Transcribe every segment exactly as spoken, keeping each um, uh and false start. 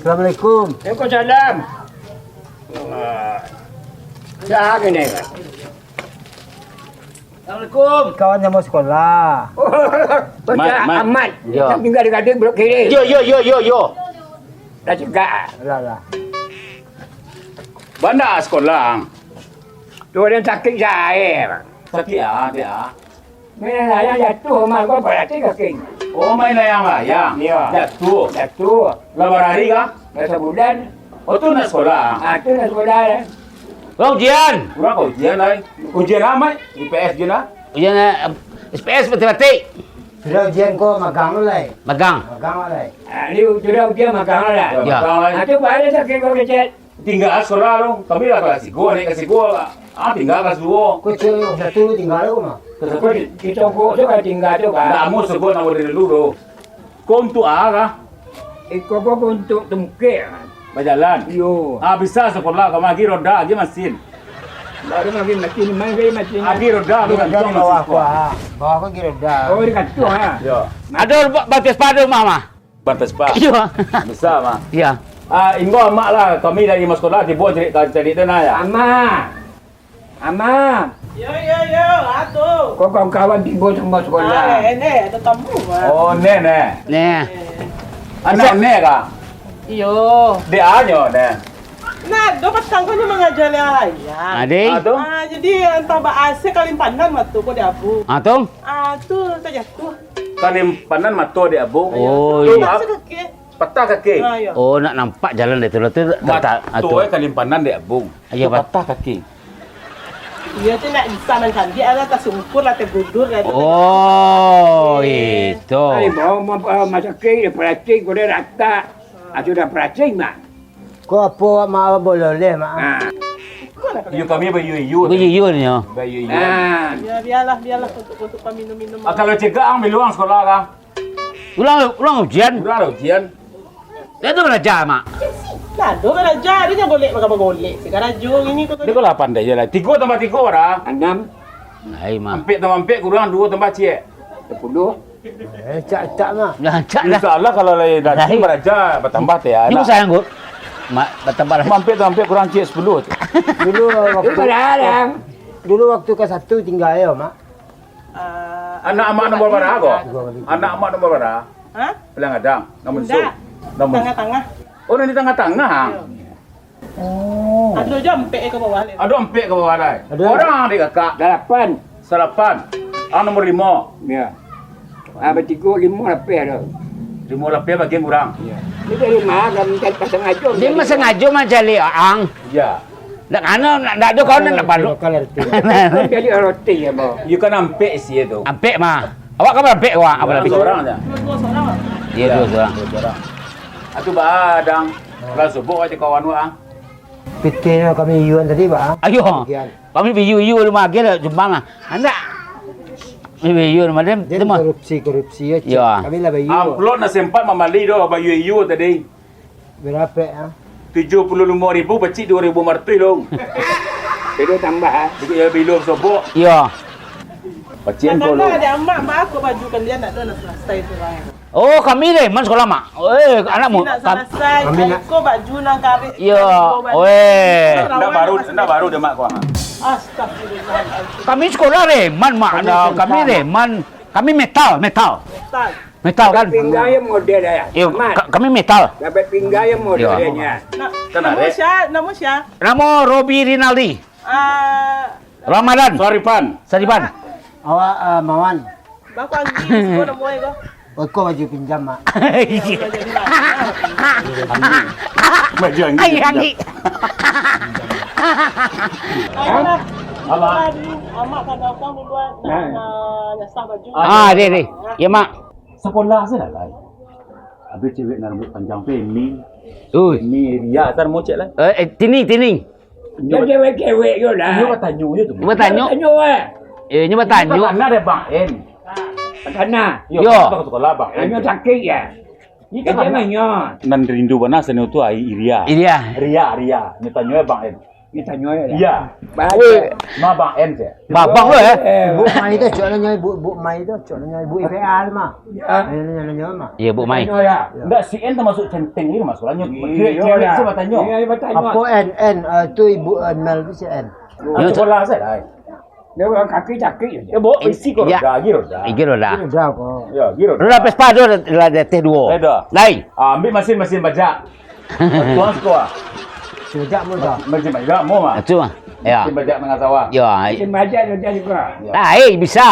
Assalamualaikum. Waalaikumsalam. Wah. Dah kene. Assalamualaikum. Kawan samo sekolah. Mat, Mat. Amat. Yo. Yang tinggal di gading belok kiri. Yo, yo, yo, yo, yo. Dah cegak. Lah, lah. Banda sekolah. Tu ada yang sakit jahil. Sakit ah, dia. Main layang jatuh, Mat, kau berarti kaki. Oh, main layang-layang? Iyo. Jatuah? Jatuah. Lah bara hari kah? Lah sabulan. Oh, tu nak sekolah? Ah, tu nak sekolah, yo. Urang ujian. Urang ka ujian, ai. Ujian a, Mai? I P S ujian a? Ujian, eh, S P S matematik. Sudah ujian ko magang lo lai. Magang. Magang lo lai. Ah, ni sudah ujian magang lo lai. Yo, magang lo lai. Ah, tu baa ado sakik ko kecek. Tingga sekolah lo. Kami lah kelas tigo, naiak kelas tigo. Ah, tingga kelas duo. Ko cek kelas satu tingga lo mah. Kelas satu. Di, di tongko tu kan tingga tu kan. Ndak amuah sebut namo dari dulu tu. Ko untuak a kah? Iko ko untuak tungkek. Bajalan? Iyo. Ah, bisa sakolah, ka magi roda, agi masin. Baru magi masin, main gai masin. Agi roda tu. Agi roda gantung bawah masin ko. Bawah ko agi roda. Oh, digantung, ha? Yo. Ado ba-, ban Vespa di rumah, mah? Ban Vespa? Iyo. Bisa, mah? Iyo. Ah, imbau amak lah, kami dari rumah sekolah, tibo cari, cari tu nah, yo. Amak. Amak. Yo, yo, yo, atu. Ko kawan-kawan tibo samo sekolah. Ah, ini ada tamu, Mak. Oh, ne, ne. Ne. Anak ne kah? Iyo. Dek a nyo, ne. Nah, do patang ko nyo mangaja lai ayam. Ade. Ah, tu? Ah, jadi antah baa se kalimpanan mato ko dek abung. Ah, tu? Ah, tu tajatuah. Kalimpanan mato dek abung. Oh, iyo. Patah sakik. Patah kaki? Ah, iyo. Oh, nak nampak jalan dari tu lah tu. Mato, eh, kalimpanan dek abung. Iyo, tu patah kaki. Iyo, tu nak bisa mancaliak lah, tasungkur lah, tagudur lah tu. Oh, itu. Ai, bawa ma-, ma-, masakik, dia peracik, ko dia ratak. Ah, sudah peracik, Mak. Ko apo, Mak, boleh, Mak? Ah. Iyo, kami baiyo-iyo. Baiyo-iyo nyo. Baiyo-iyo. Ah. Ya, bialah, bialah untuk, untuk paminum-minum. Ah, kalau cegak, ang biluang sekolah kah? Urang, urang ujian. Urang lah ujian. Dah tu baraja, Mak. Nah, tu baraja, dia jangan golek, makan bagolek. Sekarang jo ini kau. Dia kalau pandai je lah. Tigo tambah tigo bara? Anam. Lai, Mak. Ampek tambah ampek kurang duo tambah ciek. Sapuluah. Eh, cak, cak, Mak. Dah, cak dah. Insya Allah kalau lai nanti baraja, batambah teh, yo. Ni nak. Sayang, Mak, batambah lah. Ampek tambah ampek kurang ciek sapuluah. Dulu waktu, dulu waktu ka satu tingga yo, Mak. Ah, anak amak nombor bara ko? Anak amak nombor bara? Ha? Paliang gadang, nan bunsuak. Indak. Nan bunsuak. Tangah-tangah. Oh, nan di tangah-tangah, ha? Iyo. Oh. Ado jo ampek ka bawah lai. Ado ampek ka bawah lai. Ado. Urang adik kakak. Salapan. Salapan. Ah, nombor limo. Yo. Ah, batigo limo lapeh ado. Limo lapeh bagian kurang. Iyo. Ni dari ma, kan, kan pasangajo. Dia masangajo mancaliak ang. Iyo. Ndak kano, ndak, ndak ado kawan, ndak baru. Lokal R T. Kan jadi R T ya, Bang. Iyo kan ampek isi tu. Ampek mah. Awak kan ampek, wak, apo lagi? Duo surang aja. Iyo, duo surang. Duo surang. Atu badang. Lah subuh aja kawan wak. Pitinyo kami iyuan tadi, Bang. Ayo. Bagian. Kami biyu-yu rumah agen lah, Jumbang lah. Andak. Biyu rumah dia, dia tu mah. Korupsi, korupsi ya, Cik. Iyo. Kami lah biyu. Amplop nak sempat mambali doh, bayu-yu tadi. Berapo, ah? Tujuh puluah limo ribu, pacik duo ribu limo ratuih, Long. Bilo tambah, ah. Bilo, bilo sobok. Iyo. Pacik. Kadang-kadang ado amak, mak, aku baju kalian nak tu nak selesai surang. Oh, kami reman sekolah, Mak. Eh, anak mu-, nak kam-, selesai, kami nak, iko baju nang karek. Iyo, baju weh. Ndak baru, ndak baru deh, Mak, kau, ah. Astagfirullahaladzim. Kami sekolah reman, Mak. Kami, nah, kami reman. Kami metal, metal. Metal. Metal kan? Pinggang yang model ya. Iyo, Mat. Ka-, kami metal. Dapat pinggang yang model. Iyo. Nah, kan namo sia? Namo sia? Namo Robi Rinaldi. Ah, Ramadan. Saripan. Saripan. Awak, ah, Mawan. Bako Anggi, siko namo e ko. Oh, ko baju pinjam, Mak. Baju Anggi. Ai, Anggi. Ayolah. Amak. Amak ka datang duluan. Nak, nak nyasah baju. Ah, deh, deh. Ya, Mak. Sekolah sajo lah, lai. Ado cewek nan rambuik panjang tu, Emi. Ui. Emi Ria, kan mau cek lah. Eh, eh, Tini, Tini. Inyo bat-, cewek-cewek yo lah. Inyo batanyo je tu. Batanyo. Batanyo, eh. Eh, inyo batanyo. Inyo batanyo dek Bang En. Batanyo. Yo. Yo, batanyo sekolah Bang En. Inyo sakik ya. Inyo batanyo. Nan rindu bana sano tu ai Iria. Iria. Ria, Ria. Inyo tanyo Bang En. Inyo tanyo ya. Iya. Baik. Ma Bang En je. Babang lo, eh. Eh. Ibu Mai tu, cok nyo ibu, ibu Mai tu, cok nyo ibu I P A tu mah. Ya. Nyo, nyo, nyo, nyo mah. Iya, Bu Mai. Tanyo ya. Ndak, si En termasuk centeng ni, masalahnya. Iya, cewek, cewek iya. Saya batanyo. Iya, iya, batanyo. Apo En, En, eh, tu ibu, eh, Mel tu si En. Yo, sekolah sajo lah. Dia orang kaki cakik je. Ya, bawa isi ko roda, igi roda. Igi roda. Igi roda ko. Ya, igi roda. Roda Vespa tu lah, lah di ateh duo. Roda. Lai. Ah, ambil mesin, mesin bajak. Tuang siko ah. Sejak muda. Mesin bajak mau mah. Itu mah. Ya. Mesin bajak tengah sawah. Ya. Mesin bajak roda siko ah. Ya. Lai, bisa.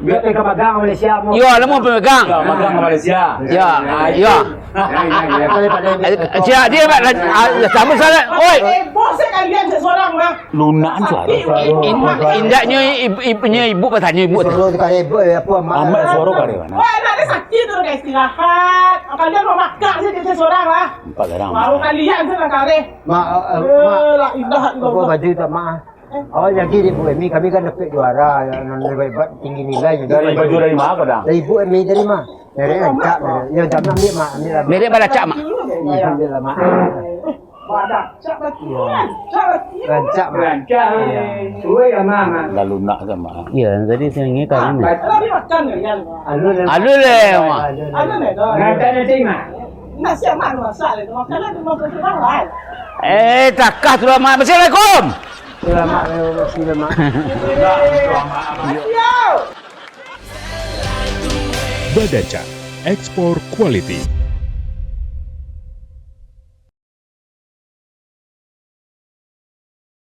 Biar ka magang Malaysia mo. Yo, lah mo magang. Yo, magang ka Malaysia. Yo, yo. Daripada Eh, siap dia, Pak. Ah, sama sangat. Oi. Eh, bos, saya kalian seseorang lah. Lunak tu. Sakit, sakit. In-, indaknyo ib-, ib-, nyo ibu batanyo ibu tu. Suruh kali ibu, eh, apa, mak? Amat suara kali mana? Wah, nak ada sakit tu, nak istirahat. Kalian mau makan saja seseorang lah. Empat orang. Baru kalian sana kare. Mak, eh, eh, mak. Eh, la ilaha illallah. Apa baju tak, mak? Oh, jadi di Bu Emi, kami kan dapat juara, yang non hebat, tinggi nilai. Dari baju dari mana, Padang? Dari Bu Emi tadi, mah. Dari Rancak, dari, ya, jangan ambil, mak, ambil lah, mak. Merek Balacak, mak. Iya, ambil lah, mak. Balacak berarti, Rancak berarti. Rancak, mak. Rancak. Iya. Suwe ya, mak, mak. Lalu nak sama. Iya, tadi saya ingin tahu ni. Tapi makan ya, ya. Alun, alun. Alun leh, mak. Alun, alun. Alun leh, tu. Rancak nanti, mak. Nasi amat masak leh, tu. Makanan tu makan tu, mak. Eh, takah tu lah, mak. Assalamualaikum. Selamat, selamat. Badaca, explore quality.